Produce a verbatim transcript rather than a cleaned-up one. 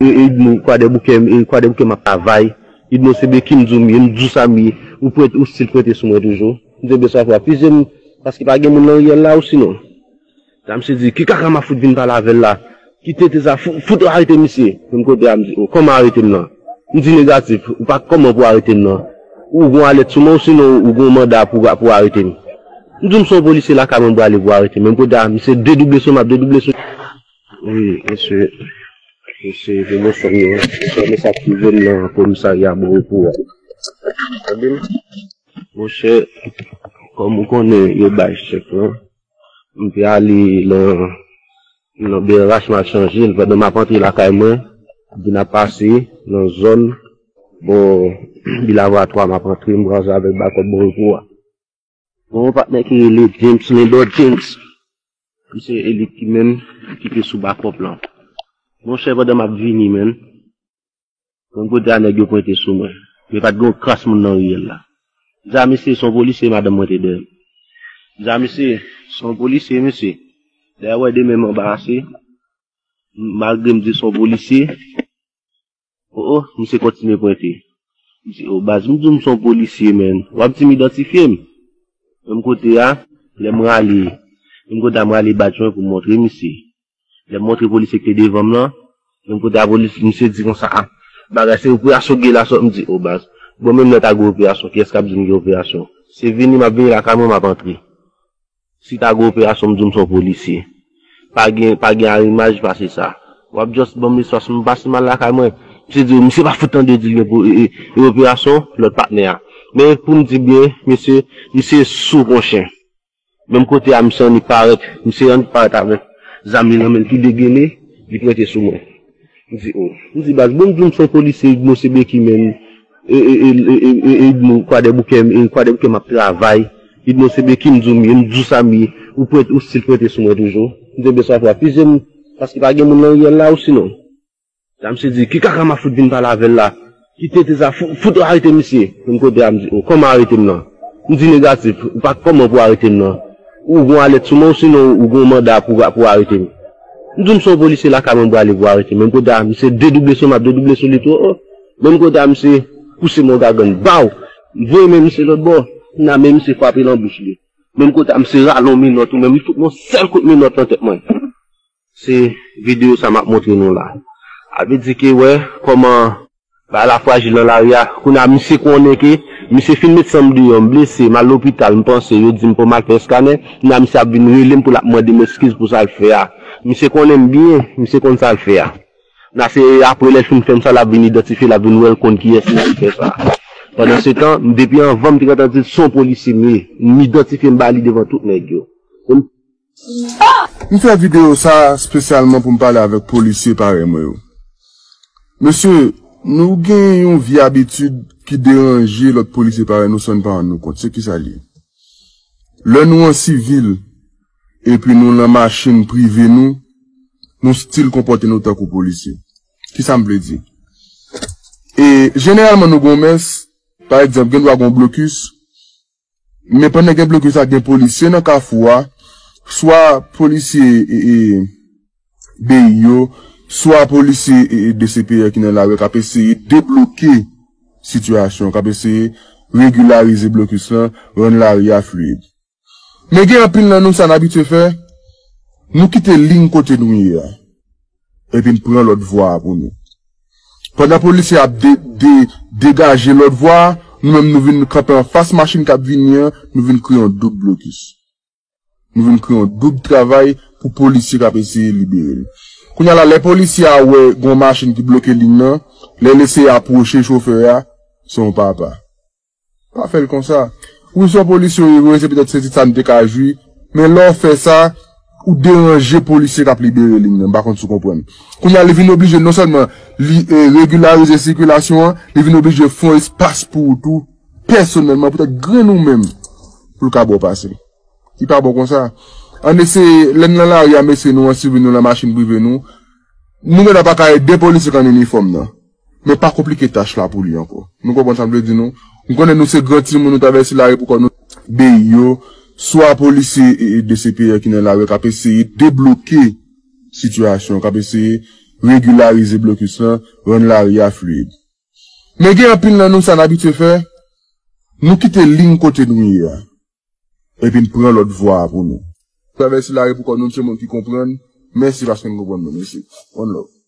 E, e, Idmo, Kwadèboukè, e, Kwadèboukè m ap travay. Idmo se Beki m di w m ye, m di w sa m ye. Ou pwente, ou still pwente sou mwen toujou. M di w byen sa fwa fize m, paske pa gen moun nan riyèl la osinon. Sa misye di, ki kaka m ap fout vin pale avè l la? Ki tete sa, fout, fout arete misye. Menm kote a, m di, o, kòman arete m nan? M di negatif, ou pa kòman pou arete m nan? Ou gon alèt sou mwen, osinon ou gon manda pou, pou arete m. M di w m se yon polisye lakay mwen, m prale pou arete m. Menm kote a, misye dedouble sou m, ap dedouble sou. Wi, mesye, mesye, se bon sòm yo. Mesye, sa k rive m nan komisarya Bon Repo a. Tande m? Monchè, kòm ou konnen, yo bay chèk lan. M te ale nan, nan B R H, m al chanje l. Pandan m ap antre lakay mwen, m vin ap pase nan zòn bò Bilavwa twa, m ap antre, m kwaze avèk bakòp Bon Repo a. Bon, yon patnè ki rele James Lindor James. Misye e li ki menm ki te sou bakòp lan. Monchè, pandan m ap vini, menm, menm kote a nèg yo pwente sou mwen. Men pa t gen yon kras moun nan riyèl la. M di a misye se yon polisye, madanm mwen te dèyè m. M di a misye se yon polisye, mesye. Dayè, w wè de men m anbarase. Malgre m di se yon polisye, o, o, misye kontinye pwente. M di, o, baz, m di w m se yon polisye, menm. W ap di m idantifye m. Menm kote a, lè m rale, menm kote a m rale badj mwen pou m montre misye. Lè m montre polisye ki te devan m lan, menm kote a polis, misye di konsa, a, bagay se operasyon k gen la sot, m di, o, baz. Bon, menm lè ta gen operasyon, kiyès k ap di m gen operasyon? Se vini, m ap vini lakay mwen, m ap antre. Si ta gen operasyon, m di w m se yon polisye. Pa gen, pa gen arimaj pase sa. W ap just ban m espas, m pase m al lakay mwen. Misye di, misye pa fout tande di l gen po-, e, e, e operasyon, lòt patnè a. Men pou m di byen, mesye, misye sou kon chen. Menm kote a, misye annik parèt, misye annik parèt avèk zam li nan men l ki degene, li pwente sou mwen. M di, o. M di, baz, bon, m di w m se yon polisye, Idmo se Beki, menm. E, e, e, e, e, e, Idmo, Kwadèboukè, e, Kwadèboukè m ap travay. Idmo se Beki m di w m ye, m di w sa m ye. Ou pwente, ou still pwente sou mwen toujou. M di w byen sa fwa fize m, paske pa gen moun nan riyèl la osinon. Sa misye di, ki kaka m ap fout vin pale avè l la? Ki tete sa, fout, fout arete misye. Menm kote a, m di, o, kòman arete m nan? M di negatif, ou pa kòman pou arete m nan? Ou gon alèt sou mwen, osinon ou gon manda pou, pou arete m. M di w m se yon polisye lakay mwen, m prale pou arete m. Menm kote a, misye dedouble sou m, ap dedouble sou li tou, o. Menm kote a, misye pouse m yon gagann, baw! M voye men misye lòt bò, nan men misye frape nan bouch li. Menm kote a, misye rale yon menòt, ou menm, li fout m yon sèl kout menòt nan tèt mwen. Se videyo sa m ap montre nou la. A vle di ke, wè, kòman bagay la frajil nan lari a. Kounye a, misye konnen ke, misye fin met san m deyò, m blese, m al lopital, m panse, yo di m pou m al fè eskanè. Kounye a, misye ap vin rele m pou l ap mande m eskiz pou sa l fè a. Misye konnen m byen, misye konn sa l fè a. Kounye a, se apre lè l fin fè m sa, l ap vin idantifye, l ap vin wè l konn kiyès nèg ki fè sa. Pandansetan, m depi anvan, m te gentan di l se yon polisye m ye. M idantifye m ba li devan tout nèg yo. M fè videyo sa espesyalman pou m pale avèk polisye parèy mwen yo. Mesye, nou gen yon vye abitid ki deranje lòt polisye parèy nou san n pa rann nou kont. Se kisa l ye? Lè nou an sivil, epi nou nan machin prive nou, nou still konpòte nou tankou polisye. Kisa m vle di? E jeneralman nou gon mès, pa egzanp, gen dwa gon blokis, men pandan gen blokis la, gen polisye nan kafou a, swa polisye, e, e, B I yo, swa polisye, e, e, D C P R ki nan lari a k ap eseye debloke sitiyasyon, k ap eseye regilarize blokis lan, rann lari a fliyid. Men gen anpil nan nou, sa n abitye fè, nou kite liy kote nou ye a, epi n pran lòt vwa a pou nou. Pandan polisye ap de-, de-, degaje lòt vwa a, nou menm nou vin kanpe anfas machin k ap vini an, nou vin kreye yon doub blokis. Nou vin kreye yon doub travay pou polisye k ap eseye libere l. Kounye a la, lè polisye a wè gon machin ki bloke liy nan, lè l eseye apwoche chofè a, se yon papa. Pa fè l konsa. Wi, se yon polisye w ye vre, se petèt se ti sa n te ka jwi, men lè w fè sa, ou deranje polisye k ap libere liy nan, m pa konn si w konprann. Kounye a, li vin oblije, non sèlman li, e, regilarize sikilasyon an, li vin oblije fè yon espas pou ou tou, pèsonèlman, poutèt grenn ou menm, pou l ka ba w pase. Li pa bon konsa. Ann eseye, lè n nan lari a, mesye, nou an sivil, nou nan machin prive nou, nou gentan pa ka ede polisye k an inifòm nan. Men pa konplike tach la pou li ankò. Nou konprann sa m vle di nou? M konnen nou se gran timoun, nou travèse lari pou kò nou. B I yo, swa polisye, e, e, D C P R ki nan lari a k ap eseye debloke sitiyasyon, k ap eseye regilarize blokis lan, rann lari a fliyid. Men gen anpil nan nou, sa n abitye fè, nou kite liy kote nou ye a, epi n pran lòt vwa a pou nou. Travèse lari pou kò nou, se moun ki konprann. Mèsi paske n konprann nou. Mèsi. One love.